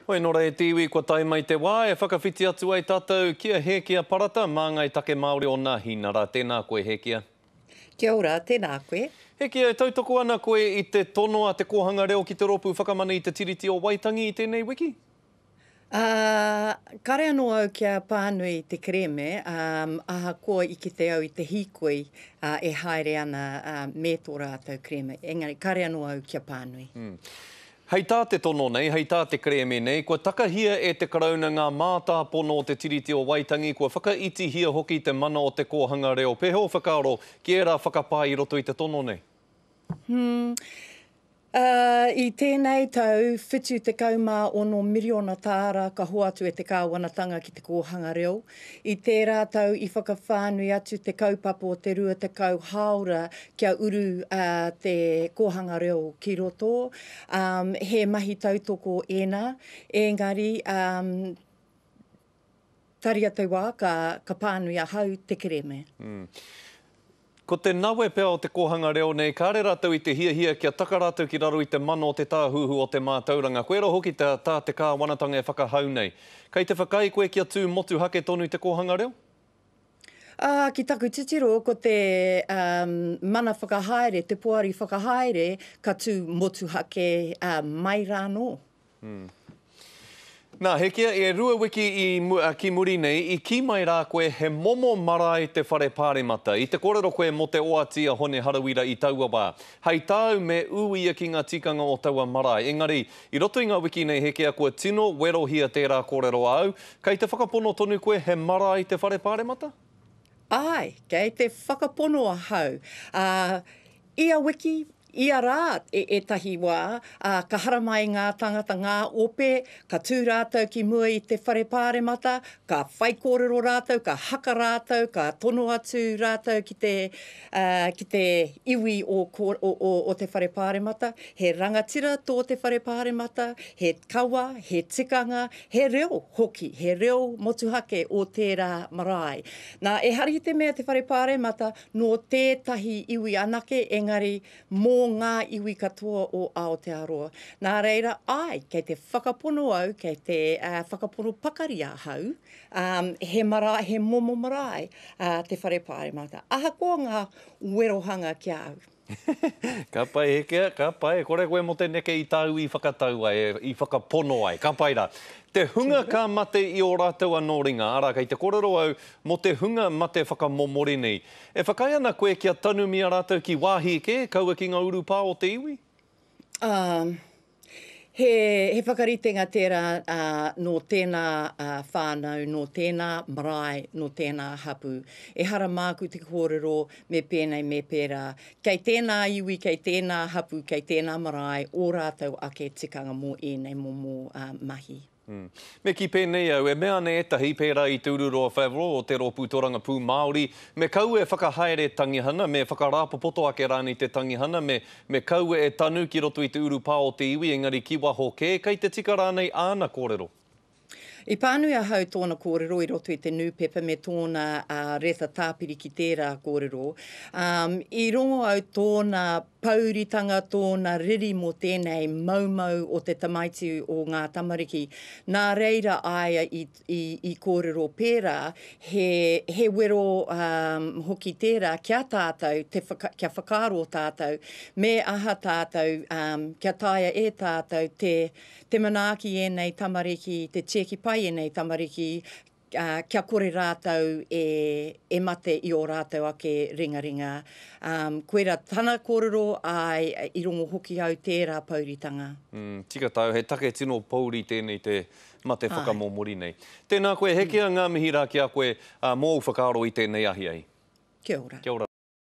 Hoi nō reira e te iwi, kua tae mai te wā e whakawhiti atu ai tātou ki a Hēkia Parata, māngai take Māori o Nāhinara. Tēnā koe, Hēkia. Kia ora, tēnā koe. Hēkia, e tautoko ana koe i te tono a Te Kōhanga Reo ki te Rōpū Whakamana i te Tiriti o Waitangi i tēnei wiki? Ā, kāre anō au kia pānui i te kerēme, ā, ahakoa i kite au i te hīkoi, ā, e haere ana, ā, me tō rātou kerēme, engari kāre anō au kia pānui. Hei tā te tono nei, hei tā te kerēme nei, kua takahia e te Karauna ngā mātāpono o te Tiriti o Waitangi, kua whakaitihia hoki te mana o te kōhanga reo. Pēhea ō whakaaro ki ērā whakapae i roto i te tono nei? Hmm. Ā, i tēnei tau, 76 miriona tāra ka hoatu e te kāwanatanga ki te kōhanga reo. I tērā tau i whakawhānui atu te kaupapa o te 20 hāora kia uru te kōhanga reo ki roto. Ā, he mahi tautoko ēnā, engari, ā, Taria te wā ka, ka pānui ahau te kerēme. Mm. Ko te nawe pea o te kōhanga reo nei, kāre rātou i te hiahia kia taka rātou ki raro i te mana o te Tāhuhu o te Mātauranga. Koirā hoki tā, tā te kāwanatanga e whakahau nei. Kei te whakaae koe kia tū motuhake tonu te kōhanga reo? Ā, ki taku titiro, ko te, um, mana whakahaere, te poari whakahaere, ka tū motuhake, uh, mai rānō. Nā, Hekia, e rua wiki i, ki muri nei, i kī mai rā koe he momo marae te whare pāremata. I te kōrero koe mō te oati a Hone Harawira i taua wā. Hei tāu me ū ia ki ngā tikanga o taua marae. Engari, i roto i ngā wiki nei, Hekia, kua tino werohia tērā kōrero āu. Kei te whakapono tonu koe he marae te whare pāremata? Āe, kei te whakapono ahau. Ā, ia wiki, Ia rā, e ētahi wā, ā, ka haramai ngā tāngata, ngā ope, ka tū rātou ki mua i te whare pāremata, ka whaikōrero rātou, ka haka rātou, ka tono atu rātou ki te, ā, ki te iwi o, o, o, o te whare pāremata. He rangatira tō te whare pāremata, he kawa, he tikanga, he reo hoki, he reo motuhake o tērā marae. Nā, ehara i te mea te whare pāremata, Nō tētahi iwi anake, engari mō ngā iwi katoa o Aotearoa. Nā reira, āe, kei te whakapono au, kei te whakapono pakari ahau, he marae, he momo marae te Whare Pāremata, ahakoa ngā werohanga ki a au. Ka pai, Hekea, ka pai. Kore koe mō te neke i tāu i whakatau ai, i whakapono ai. Ka pai rā. Te hunga ka mate i ō rātou anō ringa, arā, kei te kōrero au mō te hunga mate whakamomori nei. E whakaae ana koe kia tanumia rātou ki wāhi kē, kaua ki ngā urupā o te iwi? Ā, he, he whakaritenga tērā, ā, nō tēnā, ā, whānau, nō tēnā marae, nō tēnā hapū. Ehara māku te kōrero me pēnei, me pērā. Kei tēnā iwi, kei tēnā hapū, kei tēnā marae ō rātou ake tikanga mō ēnei momo, ā, mahi. Me kī pēnei au, e mea ana ētahi, pērā i Te Ururoa Favour o te Rōpū Torangapū Māori, me kaua e whakahaere tangihana, me whakarāpopoto ake rānei te tangihana, me, me kaua e tanu ki roto i te urupā o te iwi, engari ki waho kē, kei te tika rānei āna kōrero? I pānui ahau tōna kōrero i roto i te nūpepa me tōna reta tāpiri ki tērā kōrero. I rongo au tōna pouritanga, tōna riri mō tēnei maumau o te tamaiti o ngā tamariki. Nā reira aia i, i, i kōrero pērā, he, he wero um, hoki tērā kia tātou, te whaka, kia whakaaro tātou, me aha tātou, um, kia taea e tātou te, te manaaki ēnei tamariki, te tieki pai ēnei tamariki, ā, kia kore rātou e, e mate i ō rātou ake ringaringa. Ā, koirā tana kōrero, āe, i rongo hoki au tērā pouritanga. Mm, tika tāu, he take tino pouri tēnei te mate whakamomori nei. Tēnā koe, Hekia, ngā mihi rā ki a koe, ā, mō ōu whakaaro i tēnei ahiahi. Kia ora. Kia ora.